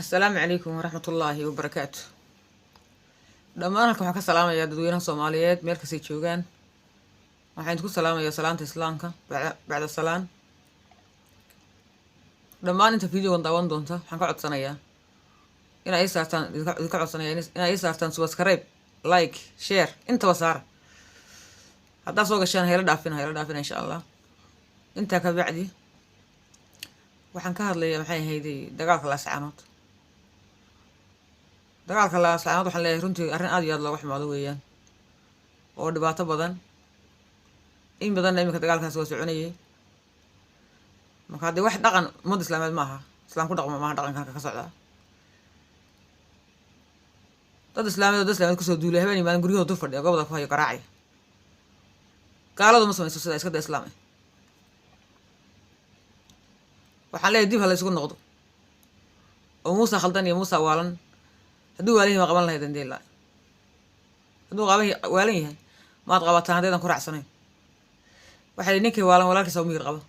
Asalaamu calaykum waraxmatullaahi wabarakaatu. Dhammaan halkan waxaan ka salaamayaa dadweynaha Soomaaliyeed meel kastay joogaan. Waxaan idinku salaamayaa salaanta Islaamka. Bacda salaan, dhammaan inta videogan daawan doonta waxaan ka codsanayaa inaa ii saartaan, idinka codsanaya inaa ii saartaan subscribe, like, share, intaba saara. Haddaa soo gashaan hayla dhaafina, hayla dhaafina, insha Allah. Intaa ka bacdi waxaan ka hadlayaa, maxay ahayday, dagaalka Laascaanood. Dagaalka Laascaanood waxaan leeyahay, runtii arrin aad iyo aad looga xumaado weeyaan oo dhibaato badan. In badanna iminka dagaalkaasi waa soconayay. Marka haddii wax dhaqan ummadda Islaameed maaha, Islaam ku dhaqmo maaha dhaqanka halka ka socdaa. Dad Islaameed oo dad Islaameed kusoo duulay, habeen iyo maalin guryahooda dul fadhiya, goobda ku hayo, garaacaya. Gaaladu ma samayso sidaa, iska da Islaam. Waxaan leeyahay, dib ha la isugu noqdo oo Muusa khaldan iyo Muusa waalan. Hadduu waalan yahay, ma qaban lahayd andela? Hadduu qaban waalan yahay, maad qabataan haddaydan ku raacsanayn? Waxay ninkii waalan walaalkiisa u miyir qaba.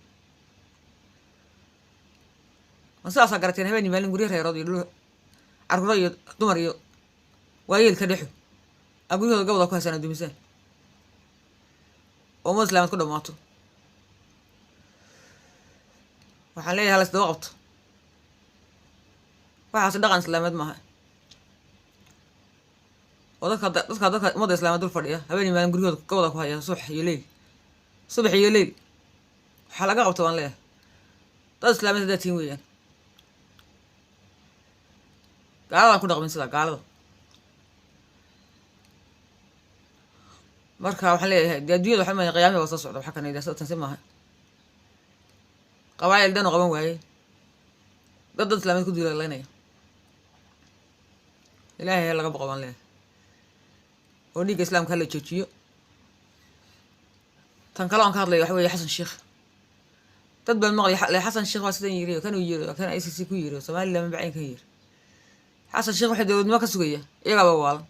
Ma sidaasaa garateen? Habeen iyo maalin guryo reerood iyo dhul, carruuro iyo dumar iyo waayeel ka dhexo aa guryahooda gabada ku haysaan, dumisaan oo ummad Islaameed ku dhamaato. Waxaan leeyahay, hala isdaba qabto. Waxaasi dhaqan Islaameed maaha oo dadka ummadda Islaameed dul fadhiya, habeen iyo maalin guryahooda gabada ku haya, subax iyo leyl, subax iyo leyl. Waxaa laga qabto waan leeyahay, dad Islaameed haddaad tihiin weeyaan. Gaaladaan ku dhaqmin sida gaalada. Marka waxaan leeyahay, dee addunyada waxa maya, qiyaamihi waa soo socda. Waxa kana tansi maaha, qabaayil dhan oo qaban waayey, dad Islaameed ku duulalaynaya. Ilaahay ha laga boqo baan leeyahay oo dhiigga Islaamka hala joojiyo. Tan kale oon ka hadlaya waxa weeye Xasan Sheikh. Dad baan maqlay le Xasan Sheikh waa sidan yiri, kanuu yiri, kan ICC ku yiri, Somaliland mabacayn kan yiri. Xasan Sheikh waxay dowladnimo ka sugaya iyagaaba waalan.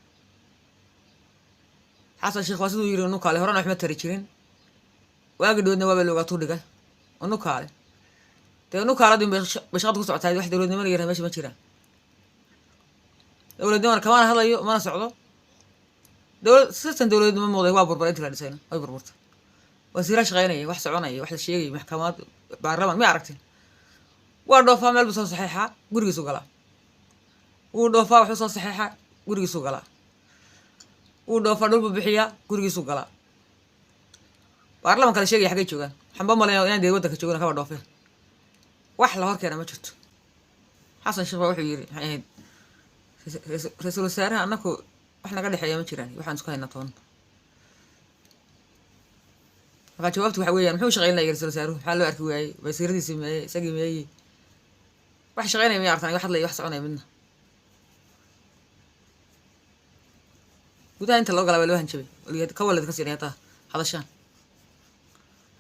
Xasan Sheikh waa siduu yiri unukaale horena waxma tari jirin, waagi dhoodna waaba loogaa tuudhigay unukaale. Dee unukaaladin bay shaqada ku socotaa. Wax dowladnimo la yiraha meesha ma jiraan. Dowladnimona kamana hadlayo, mana socdo dowlad, system dowladnimo muuqday. Waa burburay intii la dhisayna, way burburtay. Wasiira shaqeynaya, wax soconaya, wax la sheegaya, maxkamad, baarlaman, may aragtin? Waa dhoofaa, meel buu soo saxeexaa, gurigiisu galaa. Wuu dhoofaa, waxuu soo saxeexaa, gurigiisu galaa. Wuu dhoofaa, dhul buu bixiyaa, gurigiisu galaa. Baarlamanka la sheegaya xaggay joogaan? Waxaan ba malaya inaan dee waddanka joogana kaba dhoofeen. Wax la hor keena ma jirto. Xasan Sheekh baa wuxuu yiri, maxay ahayd, ra-iisul wasaaraha annaku wax naga dhexeeya ma jiraan, waxaan isku haynaa toban. Markaa jawaabtu waxa weeyaan, muxuu shaqeyn laya ra-isul wasaaruhu? Maxaa loo arki waayey? Wasiiradiisi meeyey? Isagii meeyey? Wax shaqeynaya may artaan, wax hadlaya, wax soconaya midna. Gudaha inta loo galaa baa loo hanjabay, ka walad ka siinay hataa hadashaan.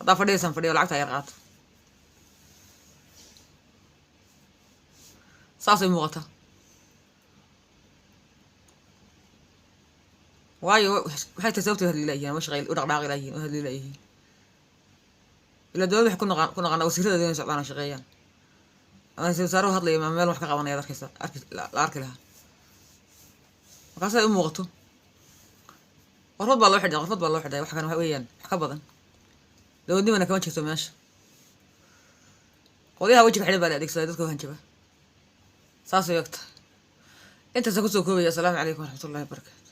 Haddaa fadhiyaysaan, fadhiyo, lacagta yar qaato. Saasay muuqataa. Waayo, waxay tahay sababtay hadli laayihiin ama shaqey u dhaqdhaaqi laayihiin u hadli laayihiin? Ilaa dowlad waxay ku naqaan, ku naqaana wasiirada inay socdaan oo shaqeeyaan, ama ra-isul wasaaruhu hadlaya ma meel wax ka qabanaya arkaysa, arki la arki lahaa. Markaasay u muuqato qorfad baa loo xidhay, qorfad baa loo xidhay. Wax kan waxa weeyaan wax ka badan, dowladnimana kama jirto meesha. Qolyaha wejiga xidhan baa la adeegsaday dadka u hanjaba. Saasay ogtahay. Intaasa kusoo koobaya. Asalaamu calaykum waraxmatullahi wabarakaatu.